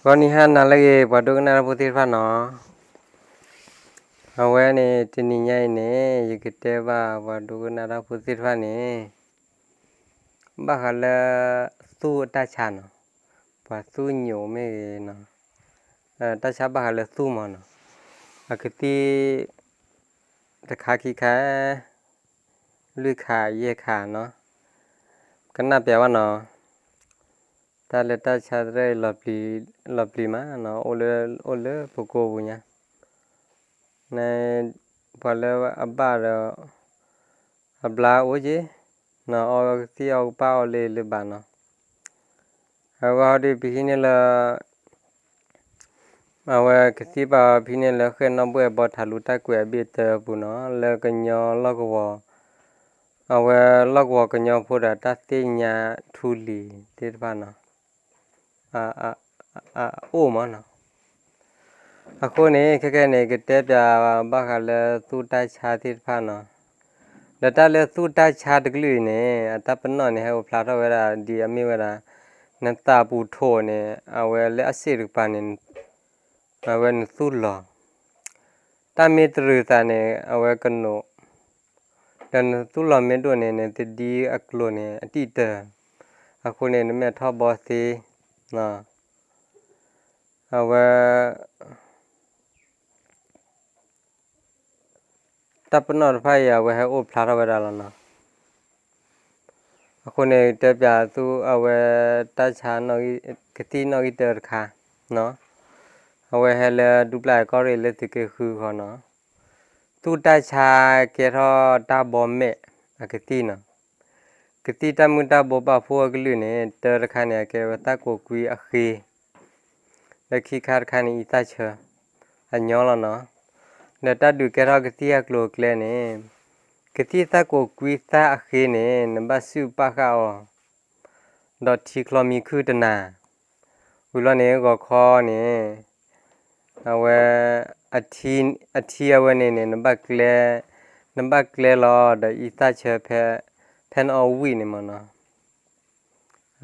ဂီၤနံၤဟါနၤလၢအဂ့ၤ ပှၤဒိကနၣ်တၢ်ဖိသ့ၣ်တဖၣ်နီၤ. အဝဲန့ၣ် တနံၤညါအံၤန့ၣ် ယကတဲဘၣ်ပှၤဒိကနၣ်တၢ်ဖိသ့ၣ်တဖၣ်န့ၣ် ဘၣ်ဃးလၢ သူၣ်အတၢ်ဆါနီၤ, ပှၤသူၣ်ညိးမ့ၢ်ဂ့ၤနီၤ, တၢ်ဆါဘၣ်ဃးလၢသူၣ်မးနီၤ, အကသံၣ် တခါခံခါ လွံၢ်ခါယဲၢ်ခါနီၤ, ကနၣ်ပျးဘၣ်နီၤ, တၢ်လၢတၢ်ဆါတရၢအံၤ လီၤပျံၤမးနီၤ, အိၣ်လၢပကိးပူၤညါ, န ပှၤလၢအဘၣ်ဒီး အဘျါအိၣ်က့ၤ, နအီကသံၣ်အီကပၢ်အီလၢလၢဘၣ်နီၤ, အဂီၢ်ဒ်ပဟံးန့ၢ်လၢ အဝဲကသံၣ်ဘၣ်အီ ပဟံးန့ၢ်လၢဃဲၣ်နီၣ်ဘှဲၣ်ဘီထးလူတၢ်ကွဲးအဘ့ၣ်တၢပူၤနီၤ, လၢကညီလီၢ်ကဝီၤ, အဝဲလီၢ်ကဝီၤကညီဖိဒီးတၢ်သ့ၣ်ညါထူလံၤသ့ၣ်တဖၣ်နီၤ, အိၣ်မးနီၤ. အဃိန့ၣ် ခဲကနံၣ်အံၤ ကတဲပျးဘၣ်ဃးလၢသူၣ်တၢ်ဆါသ့ၣ်တဖၣ်နီၤ, ဒီးတၢ်လၢသူၣ်တၢ်ဆါတကလုာ်အံၤန့ၣ် အတၢ်ပနီၣ်န့ၣ် ဟဲအိၣ်ဖျါထီၣ်ဝဲဒၣ်ဒ်အမ့ၢ်ဝဲဒၣ် နသးပူၤထိးန့ၣ် အဝဲလၢအစ့ၣ်တကပၤန့ၣ် အဝဲနသူၣ်လီၤ, တၢ်မ့ၢ်တရုၤသးန့ၣ် အဝဲကနိး, ဒီးနသူၣ်လီၤမ့ၢ်ဒိၣ်န့ၣ် နတဒံအကျိၤန့ၣ် အတံၢ်တၢၢ်, အဃိန့ၣ် နမဲာ်ထီၣ်ဘီသ့, အဝဲ တၢ်ပနီၣ်တဖၣ်အံၤ အဝဲဟဲအိၣ်ဖျါထီၣ်ဝဲဒၣ်လီၤနီၤ. အဃိန့ၣ် တဲပျးသူအဝဲ တၢ်ဆါ ကသံၣ်နီၣ်ဂံၢ်တၢတခါ, အဝဲဟဲလၢဒူပျၢ်အကီၢ်ရ့ၣ်လၢသုးက့ဃုဃီနီၤ, သူၣ်တၢ်ဆါကဲထီၣ်တၢ်ဘီမဲာ်အကသံၣ်နီၤ, ကသံၣ်တၢ်မုၢ်တၢ်ဘိပာ်ဖှိၣ်အကလုာ်န့ၣ် တၢတခါန့ၣ် အကဲဝဲသၣ်ကိးကွံအဃ့ ဒီးခံခါတခါန့ၣ် အံသၣ်ဆၢ အညီလီၤနီၤ. ဒီးတၢ်ဒုးကဲထီၣ်ကသံၣ်အကျိၤအကျဲန့ၣ်, ကသံၣ်သၣ်ကိးကွံသၣ်အဃ့န့ၣ် နဘၣ်စုၣ်ပာ်ဃာ်အီၤ ဒီးထံချီမံခုၣ်တနၤ, ဝံၤလီၤန့ၣ် ဂီၤခီန့ၣ် အဝဲ အထံအဝဲန့ၣ်န့ၣ် နဘၣ်ကျဲ, နဘၣ်ကျဲလီၤဒီးအံသၣ်ဆၢ ဖဲနအီဝံၣ်န့ၣ်မ့ၢ်နီၤ.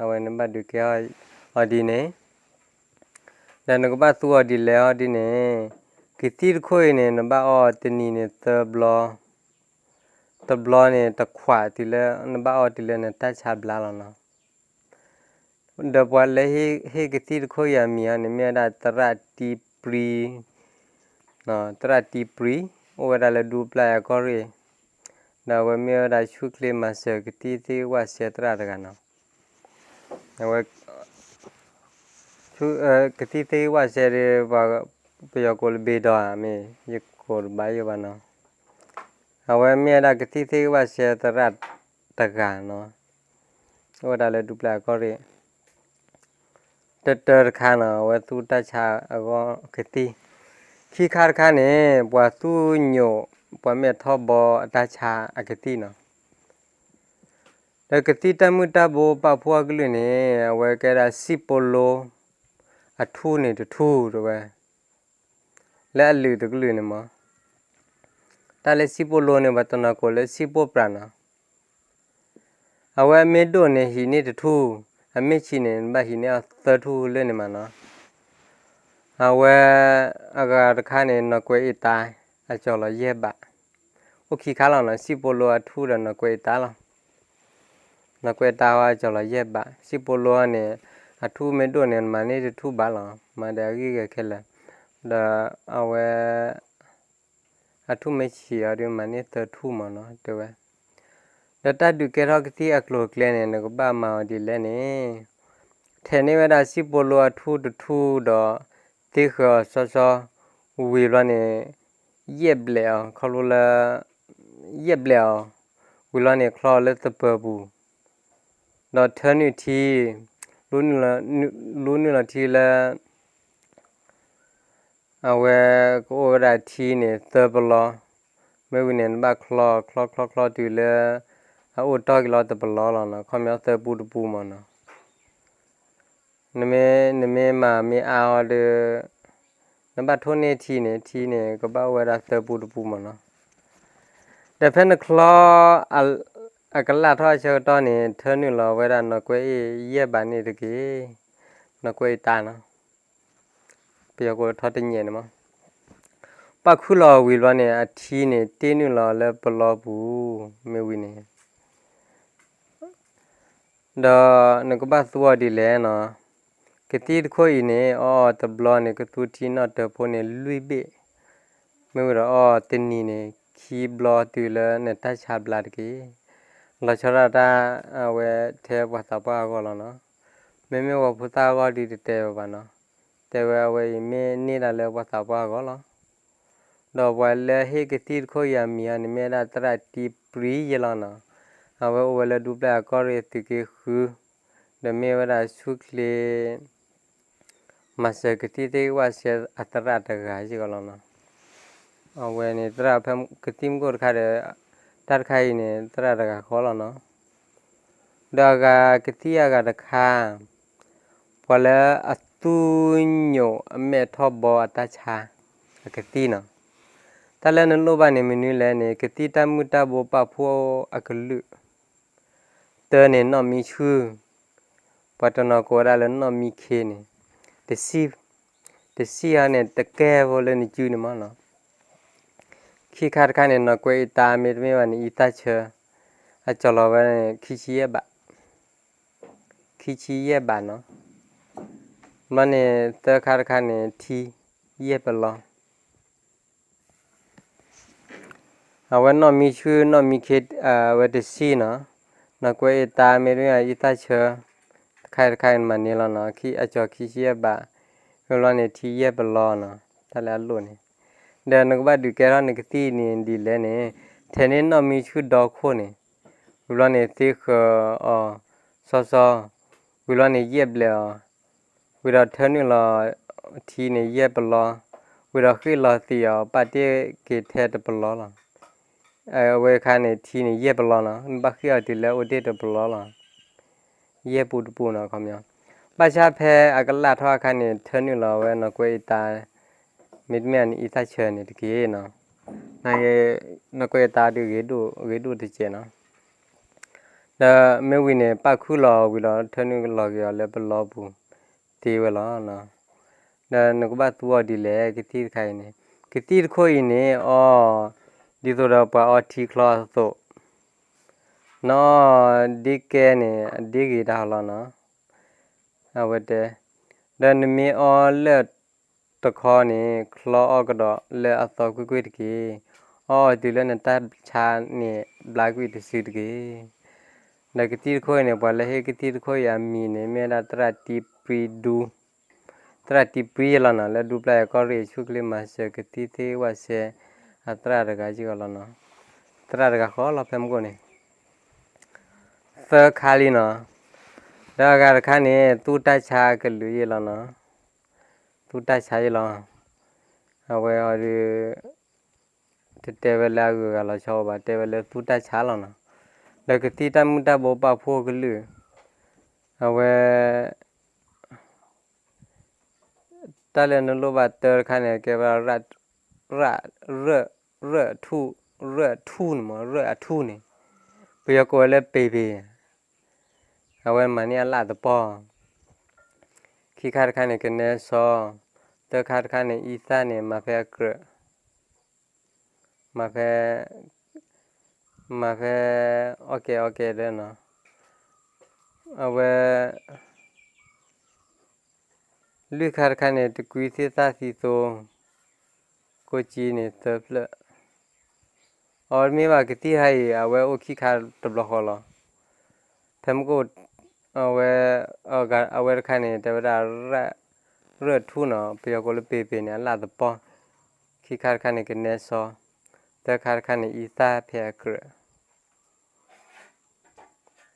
အဝဲနဘၣ်ဒုးကဲအီၤဒ်န့ၣ်, ဒီးနကဘၣ်သူအီၤဒ်လဲၣ်အီၤဒ်န့ၣ်, ကသံၣ်တခိၣ်အံၤန့ၣ် နဘၣ်အီတနံၤန့ၣ်သၢဘျီ, တဘျီန့ၣ်တခွးတုၤလၢ နဘၣ်အီတုၤလၢနတၢ်ဆါဘျါလီၤနီၤ. ဒီးပှၤလၢဟ့ၣ်ကသံၣ်တခိၣ်အံၤအမံၤအီၤန့ၣ် မ့ၢ်ဝဲဒၣ်သရၣ်တံပြံ, သရၣ်တံပြံ, အိၣ်ဝဲဒၣ်လၢဒူပျၢ်အကီၢ်ရ့ၣ်, ဒီးအဝဲမ့ၢ်ဝဲဒၣ်ဆူၣ်ချ့မၤစၢၤကသံၣ်သ့ၣ်ဝၣ်စဲသရၣ်တဂၤနီၤ. အဝဲ ကသံၣ်သ့ၣ်ဝၣ်စဲဒီး ပယီၤကိးလၢဘ့ၣ်ဒီးဧါ မ့ၢ်ယကိးတဘၣ်ယိၣ်ဘၣ်နီၤ. အဝဲမ့ၢ်ဝဲဒၣ်ကသံၣ်သ့ၣ်ဝၣ်စဲသရၣ်တဂၤနီၤ, အိၣ်ဝဲဒၣ်လၢဒူပျၢ်အကီၢ်ရ့ၣ်, တၢတၢတခါနီၤ အဝဲသူၣ်တၢ်ဆါအဂီၢ်ကသံၣ်, ခံခါတခါန့ၣ် ပှၤသူၣ်ညိး ပှၤမဲာ်ထီၣ်ဘီအတၢ်ဆါအကသံၣ်နီၤ. ဒီးကသံၣ်တၢ်မုၢ်တၢ်ဘိပာ်ဖှိၣ်အကလုာ်န့ၣ် အဝဲကဲဒၣ်စံၣ်ပိလိ အထူၣ်န့ၣ်တထူၣ်တဲဝဲ, လၢအလုၢ်တကလုာ်န့ၣ်မး, တၢ်လၢစံၣ်ပိလိန့ၣ် ပှၤတနီၤကိးလၢစံၣ်ပိပြးနီၤ. အဝဲအမ့ၢ်ဒိၣ်န့ၣ်ဟံးန့ၢ်တထူၣ်, အမ့ၢ်ဆံးန့ၣ် နဘၣ်ဟံးန့ၢ်အီၤသၢထူၣ်လၢန့ၣ်မးနီၤ. အဝဲ အဂၤတခါန့ၣ် နီၢ်ကွဲးအ့ၣ်တၢ် အကၠီၤလီၤယဲၢ်ဘး, အိၣ်ခံခါလီၤနီၤ စံၣ်ပိလိအထူၣ်ဒီးနီၢ်ကွဲးအ့ၣ်တၢ်လီၤ. နီၢ်ကွဲးအ့ၣ်တၢ်ဟီအကၠီၤလီၤယဲၢ်ဘး, စံၣ်ပိလိန့ၣ် အထူၣ်မ့ၢ်ဒိၣ်န့ၣ် နမၤန့ၢ်တထူၣ်ဘးလီၤ, မၤဒီးအဂံၢ်ဂဲၤခဲလၢာ်, ဒီးအဝဲ အထူၣ်မ့ၢ်ဆံးအီၤဒီးမၤန့ၢ်သၢထူၣ်မးနီၤ တဲဝဲ. ဒီးတၢ်ဒုးကဲထီၣ်ကသံၣ်အကျိၤအကျဲန့ၣ် နကဘၣ်မၤအီၤဒ်လဲၣ်န့ၣ်, ထဲးန့ၢ်ဝဲဒၣ်စံၣ်ပိလိအထူၣ်တထူၣ်ဒီး သ့ဃၢၤအီၤစီစီ, ဝံၤဘျီန့ၣ် ယဲၢ်ဘျဲးအီၤ ခီဖျိလၢ ယဲၢ်ဘျဲးအီၤ, ဝံၤလီၤန့ၣ်ချီလၢသပၢၤပူၤ, ဒီးထၢနုာ်ထံ, လူနုာ်လီၤထံလၢ အဝဲကအိၣ်ဝဲဒၣ်ထံန့ၣ်သၢပလီ, မ့ၢ်ဝံၤန့ၣ် နဘၣ်ချီချီချီချီတုၤလၢ အအိၣ်တီၢ်က့ၤလီၤတပလီလီၤနီၤ, ခီပညီသၢပူတပူမးနီၤ. နမ့ၢ်မၤမ့ၢ်အါအီၤဒီး နဘၣ်ထိၣ်န့ၢ်ထံန့ၣ် ထံန့ၣ် ကဘၣ်အိၣ်ဝဲဒၣ်သၢပူတပူမးနီၤ. ဒီးဖဲနချီ အကလၢ်ထီၣ်အဆၢကတီၢ်န့ၣ် ထၢနုာ်လီၤဝဲဒၣ်နီၢ်ကွဲးအ့ၣ်ယဲၢ်ဘးန့ၣ်တက့ၢ်, နီၢ်ကွဲးအ့ၣ်တၢ်နီၤ. ပယီၤကိးထီတညဲးန့ၣ်မး, ပာ်ခုၣ်လီၤဝံၤဘျီန့ၣ် အထံန့ၣ်တ့ၢ်နုာ်လီၤလၢပလီပူၤ, မ့ၢ်ဝံၤန့ၣ် ဒီးနကဘၣ်သူအီၤဒ်လဲၣ်နီၤ, ကသံၣ်တခိၣ်အံၤန့ၣ် အီအီၤတဘျီန့ၣ် ကသူထံနီၣ်တၢၤဖိန့ၣ်လွံၢ်ဘ့ၣ်, မ့ၢ်ဝံၤဒီးအီအီၤတနံၤန့ၣ် ခံဘျီတုၤလၢနတၢ်ဆါဘျါတက့ၢ်. လီၤဆီဒၣ်တၢ်အဝဲထဲပှၤသးပှၢ်အဂီၢ်လီၤနီၤ, မ့မ့ၢ်ပှၤဖိသၣ်အဂီၢ်ဒုးတတဲဝဲဘၣ်နီၤ, တဲဝဲအဝဲအံၤမ့ၢ်န့ၢ်ဒၣ်လၢပှၤသးပှၢ်အဂီၢ်လီၤ. ဒီးပှၤလၢဟ့ၣ်ကသံၣ်တခိၣ်အံၤအမံၤအံၤန့ၣ် မ့ၢ်ဝဲဒၣ်သရၣ်တံပြံယဲလီၤနီၤ, အဝဲအိၣ်ဝဲလၢဒူပျဲၢ်အကီၢ်ရ့ၣ်သုးက့ဃု, ဒီးမ့ၢ်ဝဲဒၣ်ဆူၣ်ချ့ မၤစၢၤကသံၣ်သ့ၣ်ဝၣ်စဲအသရၣ်တဂၤစ့ၢ်ကီးလီၤနီၤ. အဝဲန့ၣ်သရၣ်ဖဲကသံၣ်မုၢ်ကိၣ်တခါဒီး တၢ်တခါအံၤန့ၣ် သရၣ်တဂၤဃီလီၤနီၤ. ဒီးအဂၤကသံၣ်အဂၤတခါ ပှၤလၢအသူညိးအမဲာ်ထီၣ်ဘီအတၢ်ဆါ အကသံၣ်နီၤ. တၢ်လၢနလိၣ်ဘၣ်န့ၣ်မနုၤလဲၣ်န့ၣ် ကသံၣ်တၢ်မုၢ်တၢ်ဘိပာ်ဖှိၣ်အကလုာ်, တၢန့ၣ်နီၣ်မံဆူၣ်, ပှၤတနီၤကိးဝဲဒၣ်လၢနီၣ်မံခ့န့ၣ်, တဆံ, တဆံဟီန့ၣ် တကဲဖိလၢနစုန့ၣ်မးနီၤ. ခံခါတခါန့ၣ် နီၢ်ကွဲအံၤတၢ်မ့တမ့ၢ်ဘၣ်န့ၣ် အံသၣ်ဆၢ, အကၠီၤလီၤဝဲန့ၣ် ခံဆံယဲၢ်ဘး, ခံဆံယဲၢ်ဘးနီၤ. ဘျီန့ၣ် သၢခါတခါန့ၣ် ထံယဲၢ်ပလီ အဝဲနီၣ်မံဆူၣ်နီၣ်မံခ့ အဝဲတဆံနီၤ, နီၢ်ကွဲအံၤတၢ်မ့တမ့ၢ်ဘၣ် အံသၣ်ဆၢ, တခါတခါန့ၣ်မၤန့ၢ်လီၤနီၤ, အကၠီၤခံဆံယဲၢ်ဘး, မ့ၢ်ဘျီန့ၣ် ထံယဲၢ်ပလီနီၤ, တၢ်လၢအလိၣ်န့ၣ်. ဒီးနကဘၣ်ဒုးကဲထီၣ်နကသံၣ်န့ၣ်ဒ်လဲၣ်န့ၣ်, ထဲန့ၣ်နီၣ်မံဆူၣ်ဒီခိၣ်န့ၣ်, ဝံၤဘျီန့ၣ် သ့ဃၢၤအီၤစီစီ, ဝံၤဘျီန့ၣ် ယဲၢ်ဘျဲးအီၤ, ဝံၤဒီးထၢနုာ်လီၤ ထံန့ၣ်ယဲၢ်ပလီ, ဝံၤဒီးဃ့ၣ်လီၤသံးအီၤ ပာ်တ့ၢ်က့ၤထဲတပလီလီၤ. အဝဲခါန့ၣ် ထံန့ၣ်ယဲၢ်ပလီနီၤ, နဘၣ်ဃ့ၣ်အီၤတုၤလၢအိၣ်တ့ၢ်တပလီလီၤ. ယဲၢ်ပူၤတပူၤနီၤ ခီပညီ, ဘၣ်ဆၣ်ဖဲအကလၣ်ထီၣ်အခါန့ၣ် ထၢနုာ်လီၤဝဲနီၢ်ကွဲအံၤတၢ်, မ့တမ့ၢ်န့ၣ် အံသၣ်ဆၢန့ၣ်တက့ၢ်နီၤ. နီၢ်ကွဲအံၤတၢ်ဒုးဂ့ၤဒိၣ်တစဲးနီၤ. ဒီးမ့ၢ်ဝံၤန့ၣ် ပာ်ခုၣ်လီၤဝံၤဒီး ထၢနုာ်လီၤက့ၤအီၤလၢပလီပူၤသ့ဝဲလီၤ. ဒီးနကဘၣ်သူအီၤဒ်လဲၣ် ကသံၣ်တခါအံၤန့ၣ်, ကသံၣ်တခိၣ်အံၤန့ၣ် အီ, ဒ်သိးဒီးပှၤအီထံချီအသိး, နအီဒ့ကဲန့ၣ် အဒ့ဂ့ၤတၢ်ဟီလီၤနီၤ. အဝဲတဲ, ဒီးနမ့ၢ်အီလၢၢ်တခီန့ၣ် ချီအီကဒီးလၢအသီကွ့ၢ်ကွ့ၢ်တက့ၢ်. အီအီၤတုၤလၢနတၢ်ဆါန့ၣ် ဘျါကွံာ်တစုတက့ၢ်. ဒီးကသံၣ်တခိၣ်အံၤန့ၣ် ပှၤလၢဟ့ၣ်ကသံၣ်တခိၣ်အံၤအမံၤန့ၣ် မ့ၢ်ဝဲဒၣ်သရၣ်တံပြံဒူ, သရၣ်တံပြံယဲလီၤနီၤ, လၢဒူပျဲၢ်အကီၢ်ရ့ၣ်ဆူၣ်ချ့မၤစၢၤကသံၣ်သ့ၣ်ဝၣ်စဲ အသရၣ်တဂၤစ့ၢ်ကီးလီၤနီၤ. သရၣ်တဂၤဃီလီၤဖဲမုၢ်ကိၣ်န့ၣ် သၢခါလံနီၤ. ဒီးအဂၤတခါန့ၣ် သူၣ်တၢ်ဆါကလုာ်ယဲလီၤနီၤ. သူၣ်တၢ်ဆါယဲလီၤ. အဝဲအီၤဒုး တတဲဝဲလၢအဂုၤအဂၤလီၤဆီဘၣ်, တဲဝဲလၢသူၣ်တၢ်ဆါလီၤနီၤ. ဒီးကသံၣ်တၢ်မုၢ်တၢ်ဘိပာ်ဖှိၣ်ကလုာ်, အဝဲ တၢ်လၢနလိၣ်ဘၣ်တၢတခါန့ၣ် ကဲဝဲဒၣ် ရၢၣ်ထူၣ်, ရၢၣ်ထူၣ်န့ၣ်မ့ၢ် ရၢၣ်အထူၣ်န့ၣ်, ပယီၤကိးဝဲလၢ ပ့ၤပ့ၤ, အဝဲမၤန့ၢ်အလၣ်သပီၢ်. ခံခါတခါန့ၣ် ကနဲစီ, သၢခါတခါန့ၣ် အံသၣ်န့ၣ် မၤဖဲအကြၢး, မၤဖဲ မၤဖဲ အီၣ်ကဲအီၣ်ကဲဒၣ်နီၤ. အဝဲ လွံၢ်ခါတခါန့ၣ် တကွံသ့ၣ်သၣ်သံသိ, ကိးကံန့ၣ်သၢဖျၢၣ်. အီၤတမ့ၢ်ဘၣ်ကသံၣ်တခါအံၤ အဝဲအိၣ်ခံခါတဘျီဃီလီၤ. ဖဲမုၢ်ကိၣ် အဝဲ အဝဲတခါန့ၣ် တဲဝဲဒၣ် ရၢၣ်ထူၣ်နီၤ, ပယီၤကိးလၢ ပ့ၤပ့ၤန့ၣ် အလၣ်သပီၢ်. ခံခါတခါန့ၣ် ကနဲစီ, သၢခါတခါန့ၣ် အံသၣ်ဖဲအကြၢး.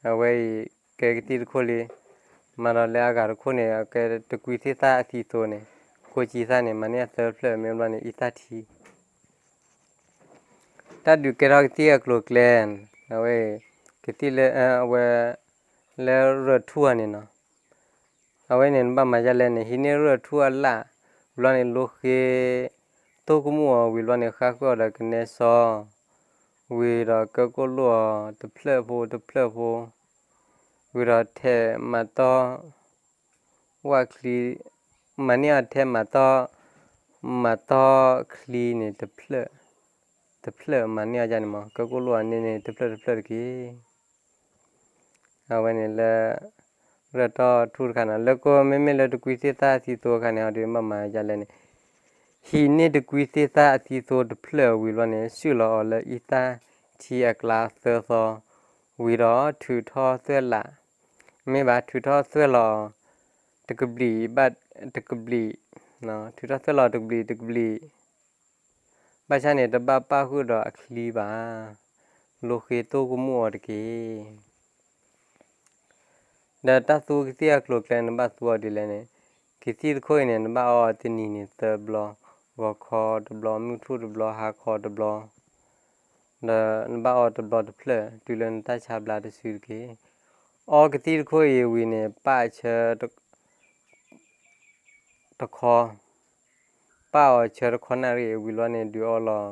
အဝဲအံၤ ကဲကသံၣ်တခိၣ်လံ. မၤဒီးလၢအဂၤတခိၣ်န့ၣ် အကဲတကွံသ့ၣ်သၣ်အသံသိန့ၣ်, ကိးကံသၣ်န့ၣ် မၤန့ၢ်အသၢဖျၢၣ် မ့ၢ်ဘျီန့ၣ် အံသၣ်ထံ. တၢ်ဒုးကဲထီၣ်ကသံၣ်အကျိၤအကျဲ, အဝဲ ကသံၣ်လၢ အဝဲ လၢရၢၣ်ထူၣ်အန့ၣ်နီၤ. အဝဲန့ၣ် နဘၣ်မၤဒ်လဲၣ်န့ၣ် ဟံးန့ၢ်ရၢၣ်ထူၣ်အလၣ်, ဘျီန့ၣ် လိဃ့ သိၣ်ကမူၣ်အီၤဝံၤ ဘျီန့ၣ် ဃါဃုာ်အီၤဒီးကနဲစီ ဝံၤဒီးကၢကိၣ်လိၣ်အီၤတဖျၢၣ်ဖိတဖျၢၣ်ဖိ, ဝံၤဒီးထဲးမၤတီၢ် ဝၣ်ချံ မၤန့ၢ်အီၤထဲမၤတီ, မၤတီချံန့ၣ် တဖျၢၣ်, တဖျၢၣ်မၤန့ၢ်အီၤဒ်န့ၣ်မး, ကၢၢ်ကိၣ်လိၣ်အန့ၣ်န့ၣ် တဖျၢၣ်တဖျၢၣ်တက့ၢ်. အဝဲန့ၣ်လၢ ရၢၢ်တီၢ်ထူၣ်တခါန့ၣ် လၢကီၢ်မ့မ့ၢ်လၢတကွံသ့ၣ်သၣ်အသံသိအဃိန့ၣ် အီၤဒုးဘၣ်မၤဒ်လဲၣ်န့ၣ်, ဟံးန့ၢ်တကွံသ့ၣ်သၣ်အသံသိတဖျၢၣ်ဝံၤလီၤန့ၣ် စုၣ်လီၤအီၤလၢအံသၣ်ထံအကျါသၢသီ, ဝံၤဒီးထုးထီၣ်သွဲၣ်လး, မ့ၢ်ဘၣ်ထုးထီၣ်သွဲၣ်လီၤအီၤ တကဘျံးဘၣ်, တကဘျံး, ထုးထီၣ်သွဲၣ်လီၤတကဘျံးတကဘျံး ဘၣ်ဆၣ်န့ၣ် တဘၣ်ပၣ်ဃုာ်ဒီးအချံဘၣ်, လိဃ့တိၢ်ကမူၣ်အီၤတက့ၢ်. ဒီးတၢ်သူကသံၣ်အကျိၤအကျဲ နဘၣ်သူအီၤဒ်လဲၣ်န့ၣ်, ကသံၣ်တခိၣ်အံၤန့ၣ် နဘၣ်အီအီၤတနံၤန့ၣ်သၢဘျီ, ဂီၤခီတဘျီ, မုၢ်ထူၣ်တဘျီ, ဟါခီတဘျီ, ဒီးနဘၣ်အီတဘျီတဖျၢၣ် တုၤလၢနတၢ်ဆါဘျါတစုတက့ၢ်. အီကသံၣ်တခိၣ်အံၤဝံၤန့ၣ် ပၣ်ဆၢ တခီ, ပၣ်အီၤဆၢတခီနၣ်ရံၣ်ဝံၤလီၤန့ၣ် ဒုးအီလီၤ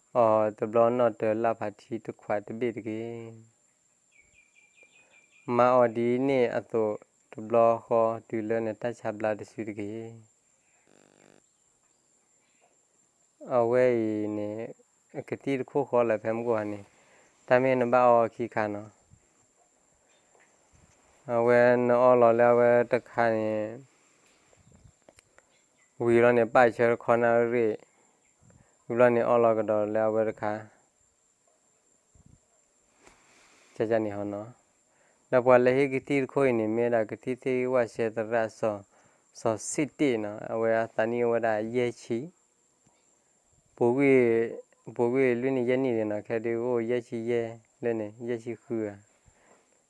အီၤတဘျီနီၣ်တၢၤလၢ်ဖးထံတခွးတဘ့ၣ်တက့ၢ်. မၤအီၤဒ်န့ၣ်အသိးတဘျီဃီ တုၤလၢနတၢ်ဆါဘျါတစုတက့ၢ်. အဝဲအံၤန့ၣ် ကသံၣ်တခိၣ်ဃီလၢဖဲမုၢ်ကိၣ်ဟါန့ၣ်, တၢ်မ့ၢ်နဘၣ်အီခံခါနီၤ. အဝဲနအီလီၤလၢအဝဲတခါန့ၣ် ဝံၤလီၤန့ၣ် ပၣ်ဆၢတခီနၣ်ရံၣ်, ဝံၤလီၤန့ၣ် အီလီၤကဒီးလၢအဝဲတခါ န့ၣ်, ဒီးပှၤလၢဟ့ၣ်ကသံၣ်တခိၣ်အံၤန့ၣ် မ့ၢ်ဝဲဒၣ်ကသံၣ်သ့ၣ်ဂံၢ်ဝၣ်စဲသရၣ် စီၤစ့ၣ်တ့ၣ်နီၤ, အဝဲအသးနံၣ်အိၣ်ဝဲဒၣ်ယဲၢ်ဆံ, ပူၤကွံာ်လွံၢ်နံၣ်ယဲၢ်နံၣ်လံနီၤ, ခဲဒုးအိၣ်ယဲၢ်ဆံယဲၢ်လၢန့ၣ်, ယဲၢ်ဆံဃုဧါ,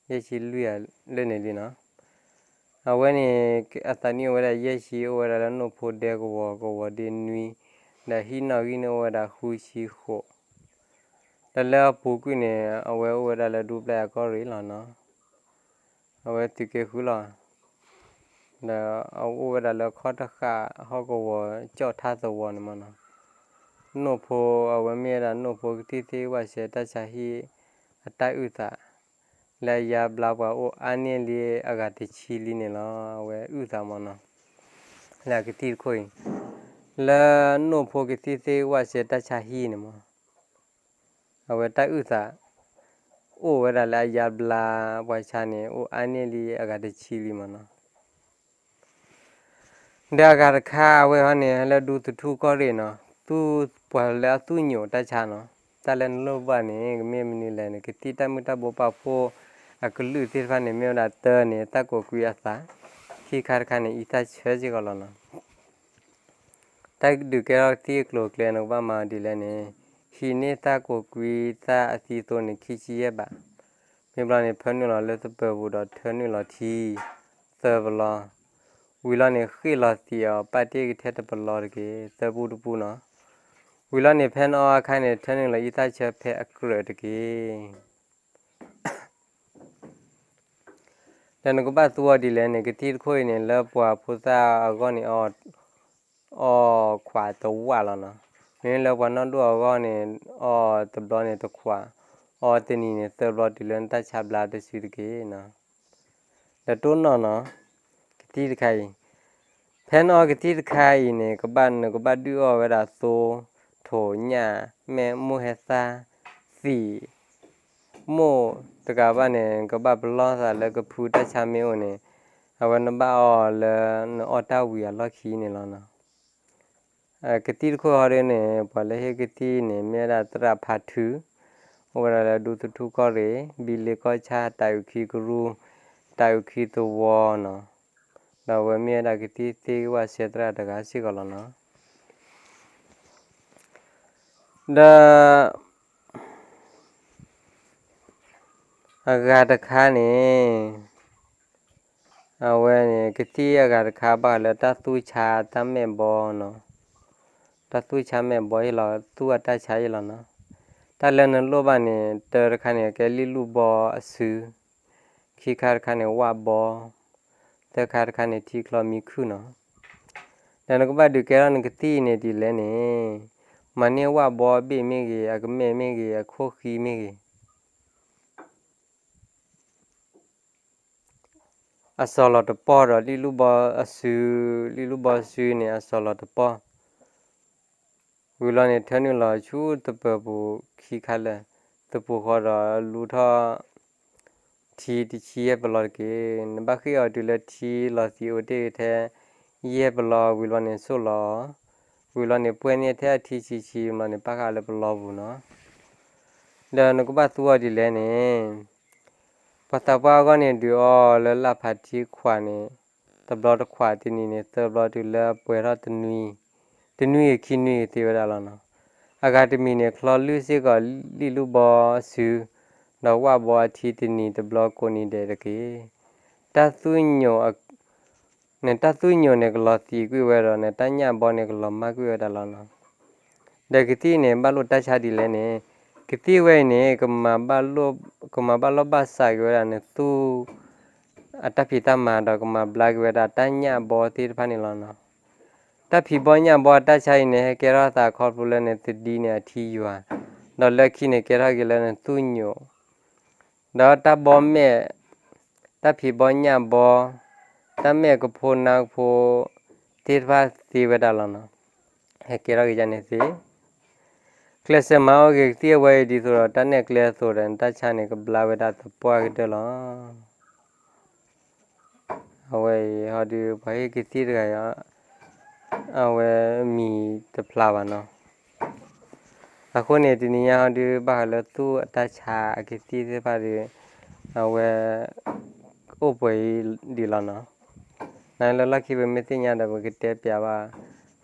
ယဲၢ်ဆံလွံၢ်ဧါလၢန့ၣ်လံနီၤ. အဝဲန့ၣ် အသးနံၣ်အိၣ်ဝဲဒၣ်ယဲၢ်ဆံ အိၣ်ဝဲဒၣ်လၢနိၣ်ဖိဒဲကဝီၤ ကဝီၤဒ့နွံ, ဒီးဟံၣ်နီၣ်ဂံၢ်န့ၣ်အိၣ်ဝဲဒၣ်ဃုဆံဃိး, ဒီးလၢအပူၤကွံာ်န့ၣ် အဝဲအိၣ်ဝဲဒၣ်လၢဒူပျဲၢ်အကီၢ်ရ့ၣ်လီၤနီၤ. အဝဲသုးက့ဃုလီၤ, ဒီးအအိၣ်ဝဲဒၣ်လၢခီၣ်တဃာ်ဟီၣ်ကဝီၤကၠီၣ်ထါသဝီန့ၣ်မးနီၤ. နိၣ်ဖိအဝဲမ့ၢ်ဝဲဒၣ်နိၣ်ဖိကသံၣ်သ့ၣ်ဂံၢ်ဝၣ်စဲတၢ်ဆါဟံၣ်အတၢ်အုၣ်သး လၢအယါဘျါပှၤအိၣ်အါန့ၢ်လံအဂၤတဆံလံန့ၣ်လီၤ. အဝဲအုၣ်သးမးနီၤ, လၢအကသံၣ်တခိၣ်အံၤ, လၢနိၣ်ဖိကသံၣ်သ့ၣ်ဂံၢ်ဝၣ်စဲတၢ်ဆါဟံၣ်န့ၣ်မး, အဝဲတၢ်အုၣ်သး အိၣ်ဝဲဒၣ်လၢအယါဘျါပှၤဆါန့ၣ် အိၣ်အါန့ၢ်လံအဂၤတဆံလံမးနီၤ. ဒီးအဂၤတခါအဝဲဟီန့ၣ် လၢဒူသထူၣ်ကီၢ်ရ့ၣ်နီၤ, သူပှၤလၢအသူၣ်ညိးတၢ်ဆါနီၤ, တၢ်လၢနလိၣ်ဘၣ်န့ၣ် ကမ့ၢ်မနုၤလဲၣ်န့ၣ် ကသံၣ်တၢ်မုၢ်တၢ်ဘိပာ်ဖှိၣ်အကလုာ်သ့ၣ်တဖၣ်န့ၣ် မ့ၢ်ဝဲဒၣ်တၢန့ၣ် သၣ်ကိးကွံအသး, ခံခါတခါန့ၣ် အံသၣ်ဆၢစ့ၢ်ကီးလီၤနီၤ. တၢ်ဒုးကဲထီၣ်ကသံၣ်အကျိၤအကျဲ နကဘၣ်မၤဒ်လဲၣ်န့ၣ်, ဟံးန့ၢ်သၣ်ကိးကွံသၣ်အသံသိန့ၣ် ခံဆံယဲၢ်ဘး, မ့ၢ်ဘျီန့ၣ် ဖၢနုာ်လီၤလၢသပၢၤပူၤဒီးထၢနုာ်လီၤထံ သၢပလီ, ဝံၤလီၤန့ၣ် ဃ့ၣ်လီၤသံးအီၤ ပာ်တ့ၢ်ကထဲတပလီတက့ၢ်, သၢပူတပူနီၤ. ဝံၤလီၤန့ၣ် ဖဲနအီအခါန့ၣ် ထၢနုာ်လီၤအံသၣ်ဆၢဖဲအကြၢးတက့ၢ်. ဒီးနကဘၣ်သူအီၤဒ်လဲၣ်န့ၣ် ကသံၣ်တခိၣ်အံၤန့ၣ် လၢပှၤဖိသၣ်အဂီၢ်န့ၣ် အီခွးတဝၣ်လီၤနီၤ. မ့မ့ၢ်လၢပှၤနီၢ်ဒိၣ်အဂီၢ်န့ၣ် အီတဘျီန့ၣ်တခွး, အီတနံၤန့ၣ်သၢဘျီ တုၤလၢနတၢ်ဆါဘျါတစုတက့ၢ်နီၤ. ဒီးတိၢ်နီၣ်နီၤ, ကသံၣ်တခါအံၤ, ဖဲနအီကသံၣ်တခါအံၤန့ၣ် ကဘၣ်နကဘၣ်ဒုးအီၣ်ဝဲဒၣ်သိ, ထိးညၣ်, မ့ၣ်မိၢ်ဟဲသၣ်, သံး, မိၢ်တကးဘၣ်န့ၣ် နကဘၣ်ပလီၢ်သးလၢကဖုတၢ်ဆါမ့ၢ်အိၣ်န့ၣ်, အဝဲနဘၣ်အီလၢနအီၣ်တၢ်ဝံၤအလီၢ်ခံန့ၣ်လီၤနီၤ. ကသံၣ်တခိၣ်ဟီဒ်န့ၣ် ပှၤလၢဟ့ၣ်ကသံၣ်န့ၣ် မ့ၢ်ဝဲဒၣ်သရၣ်ဖါထု, အိၣ်ဝဲဒၣ်လၢဒူသထူၣ်ကီၢ်ရ့ၣ်, ဘံလ့ကီၢ်ဆၣ် တၢ်အုၣ်ခံကရူၢ်, တၢ်အုၣ်ခံသဝီနီၤ. ဒီးအဝဲမ့ၢ်ဝဲဒၣ်ကသံၣ်သ့ၣ်ဂံၢ်ဝၣ်စဲသရၣ်တဂၤစ့ၢ်ကီးလီၤနီၤ. ဒီး အဂၤတခါန့ၣ် အဝဲန့ၣ် ကသံၣ်အဂၤတခါ ဘၣ်ဃးလၢတၢ်သူၣ်ဆါတၢ်မဲာ်ဘီနီၤ. တၢ်သူၣ်ဆါမဲာ်ဘီယ့ၢ်လီၤ, သူၣ်အတၢ်ဆါယ့ၢ်လီၤနီၤ. တၢ်လၢနလိၣ်ဘၣ်န့ၣ် တၢတခါန့ၣ် ကဲလံၣ်လူၢ်ဘီအစု, ခံခါတခါန့ၣ် ဝၣ်ဘီ, သၢခါတခါန့ၣ် ထံချီမံခုၣ်နီၤ. ဒီးနကဘၣ်ဒုးကဲထီၣ်နကသံၣ်အံၤန့ၣ်ဒ်လဲၣ်န့ၣ်, မၤန့ၢ်ဝၣ်ဘီအဘ့ၣ်မ့ၢ်ဂ့ၤ, အကမဲာ်မ့ၢ်ဂ့ၤ, အခိၣ်ဃံမ့ၢ်ဂ့ၤ အ အစီၤလီၤတပီၢ်ဒီးလံၣ်လူၢ်ဘီအစု, လံၣ်လူၢ်ဘီအစုန့ၣ် အစီၤလီၤတပီၢ် ဝံၤလီၤန့ၣ် ထၢနုာ်လီၤဆူသပၢၤပူၤခံခါလၢာ်, သပၢၤဃီဒီးလူထီၣ်ထံတဆံယဲၢ်ပလီတက့ၢ်. နဘၣ်ဃ့ၢ်အီၤတုၤလၢထံလီၤသံးအိၣ်တ့ၢ်ထဲယဲၢ်ပလီဝံၤလီၤန့ၣ် စိၣ်လီၤအီၤ, ဝံၤလီၤန့ၣ် ပှဲၤန့ၢ်ထဲအထံဆံးဆံးလီၤန့ၣ် ပၣ်ဃာ်လၢပလီပူၤနီၤ. ဒီးနကဘၣ်သူအီၤဒ်လဲၣ်န့ၣ် ပှၤသးပှၢ်အဂီၢ်န့ၣ် ဒုးအီလၢလၢ်ဖးထံခွးန့ၣ် တဘျီတခွးတနံၤန့ၣ် သၢဘျီတုၤလၢအပှဲၤထီၣ်တနွံ, တနွံဂ့ၤခံနွံဂ့ၤသ့ဝဲဒၣ်လီၤနီၤ. အဂၤတမံၤန့ၣ် ချီလုၢ်စ့ၢ်ကီးလံၣ်လူၢ်ဘီအစု, ဒီးဝၣ်ဘီအထံတနံၤတဘျီကိးနံၤဒဲးတက့ၢ်. တၢ်သူၣ်ညိၣ် နတၢ်သူၣ်ညိၣ်န့ၣ် ကလီၤသံးကွံာ်ဝဲဒီး နတၢ်ညၣ်ဘီန့ၣ် ကလီၤမၢ်ကွံာ်ဝဲဒၣ်လီၤနီၤ. ဒီးကသံၣ်န့ၣ် ဘၣ်လိၣ်တၢ်ဆါဒ်လဲၣ်န့ၣ်, ကသံၣ်ဝဲအံၤန့ၣ် ကမၤဘၣ်လိၣ်ဘၣ်စးက့ၤဝဲဒၣ်နသူၣ် အတၢ်ဖံးတၢ်မၤဒီး ကမၤဘျါက့ၤဝဲဒၣ်တၢ်ညၣ်ဘီသ့ၣ်တဖၣ်န့ၣ်လီၤနီၤ. တၢ်ဖံးဘီညၣ်ဘီအတၢ်ဆါအံၤန့ၣ် ဟဲကဲထီၣ်သးခီဖျိလၢနသဒံန့ၣ်အထံယွၤ, ဒီးလၢခံန့ၣ် ကဲထီၣ်က့ၤလၢနသူၣ်ညိၣ် ဒီးတၢ်ဘီမဲာ်, တၢ်ဖံးဘီညၣ်ဘီ, တၢ်မဲာ်ကဖိနါကဖိသ့ၣ်တဖၣ်သ့ဝဲဒၣ်လီၤနီၤ. ဟဲကဲထီၣ်က့ၤဒ်န့ၣ်သ့, ကျဲးစၢးမၤအီၣ်က့ၤကသံၣ်အဝဲအံၤဒ်သိးဒီး တၢ်နဲၣ်ကျဲအသိးဒီး နတၢ်ဆါန့ၣ် ကဘျါဝဲဒၣ်သပှၢ်ကတၢၢ်လီၤ. အဝဲအံၤဟီဒုး ပှၤဟ့ၣ်ကသံၣ်တဂၤအံၤ အဝဲမံၤတဖျါဘၣ်နီၤ. အဃိန့ၣ် တနံၤညါဟီဒုး ဘၣ်ဃးလၢသူၣ်အတၢ်ဆါအကသံၣ်သ့ၣ်တဖၣ်ဒီး အဝဲ အိၣ်ပှဲၤအံၤဒံးလီၤနီၤ. နလၢလီၢ်ခံပမ့ၢ်သ့ၣ်ညါဒီး ပကတဲပၠးဘၣ်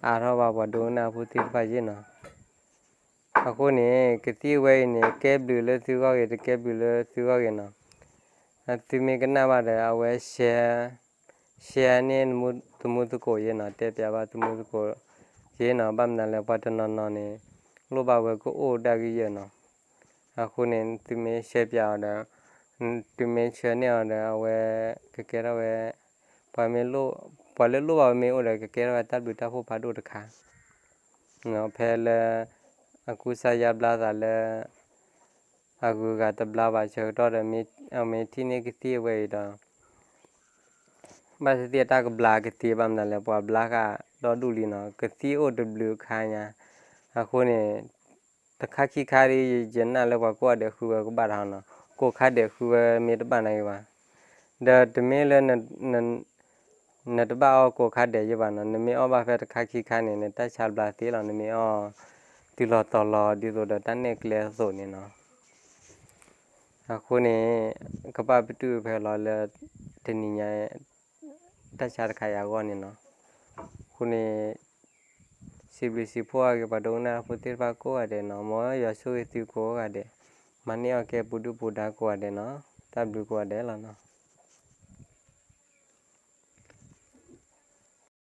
အါထီၣ်ဘၣ်ပှၤဒိကနၣ်ဖိသ့ၣ်တဖၣ်ယ့ၢ်နီၤ. အဃိန့ၣ် ကသံၣ်ဝဲအံၤန့ၣ် ကဲဘျုးလၢသုဂီၢ်ဂ့ၤ တကဲဘျုးလၢသုဂီၢ်ဂ့ၤနီၤ. သုမ့ၢ်ကနၣ်ဘၣ်ဒီး အဝဲ share န့ၢ်သမူသကိးယ့ၢ်နီၤ, တဲပၠးဘၣ်သမူသကိးယ့ၢ်နီၤ. ဘၣ်မနုၤလဲၣ် ပှၤတနီၤနီၤန့ၣ် လိၣ်ဘၣ်ဝဲကအိၣ်ဒၣ်ကယဲၢ်နီၤ. အဃိန့ၣ် သုမ့ၢ် share ပၠးအီၤဒီး သုမ့ၢ် share န့ၢ်အီၤဒီး အဝဲကကဲထီၣ်ဝဲ ပှၤမ့ၢ်လိၣ်, ပှၤလၢလိၣ်ဘၣ်ဝဲမ့ၢ်အိၣ်ဒီး ကကဲထီၣ်ဝဲတၢ်ဘျုးတၢ်ဖှိၣ်ဖးဒိၣ်တခါ ဖဲလၢ အကူစါယါဘျါသးလၢ အဂုၤအဂၤတဘျါဘၣ်ဆၢကတီၢ်ဒီး အမ့ၢ်ထံၣ်န့ၢ်ကသံၣ်အဝဲအံၤဒီး ဘၣ်သ့ၣ်သ့ၣ်တၢ်ကဘျါကသ့ဘၣ်မနုၤလဲၣ် ပှၤဘျါဃာ်ဒီဒူၣ်လံနီၤ, ကသံၣ်အိၣ်တဘျုးအခါညါ. အဃိန့ၣ် တခါခံခါဒ် ယနာ်လၢပှၤကိးဂၤဒဲးဃုဝဲကဘၣ်တၢ်နီၤ, ကိးခါဒဲးဃုဝဲမ့ၢ်တဘၣ်နာ်က့ၤဘၣ်. ဒီးတမ့ၢ်လၢ နတဘၣ်အီၣ်ကိးခါဒဲးယ့ၢ်ဘၣ်နီၤ, နမ့ၢ်အီၣ်ဘၣ်ဖဲတခါခံခါန့ၣ် နတၢ်ဆါဘျါသ့လီၤ, နမ့ၢ်အီၣ်တုၤလီၤတီၤလီၤဒ်သိးဒီးတၢ်နဲၣ်ကျဲအသိးန့ၣ်နီၤ. အဃိန့ၣ် ကဘၣ်ပတုာ်ဖဲလီၤလၢ တနံၤညါ တၢ်ဆါတခါအံၤအဂီၢ်န့ၣ်နီၤ. အဃိန့ၣ် စံးဘျုးစံးဖှိၣ်အဂ့ၤ ပှၤဒိကနၣ်ဖိသ့ၣ်တဖၣ်ကိးဂၤဒဲးနီၤ, မ်ယွၤဆိၣ်ဂ့ၤသုကိးဂၤဒဲး, မၤန့ၢ်အီၣ်ကဲပူၤဒုၣ်ပူၤဒါကိးဂၤဒဲးနီၤ, တၢ်ဘျုးကိးဂၤဒဲးလီၤနီၤ.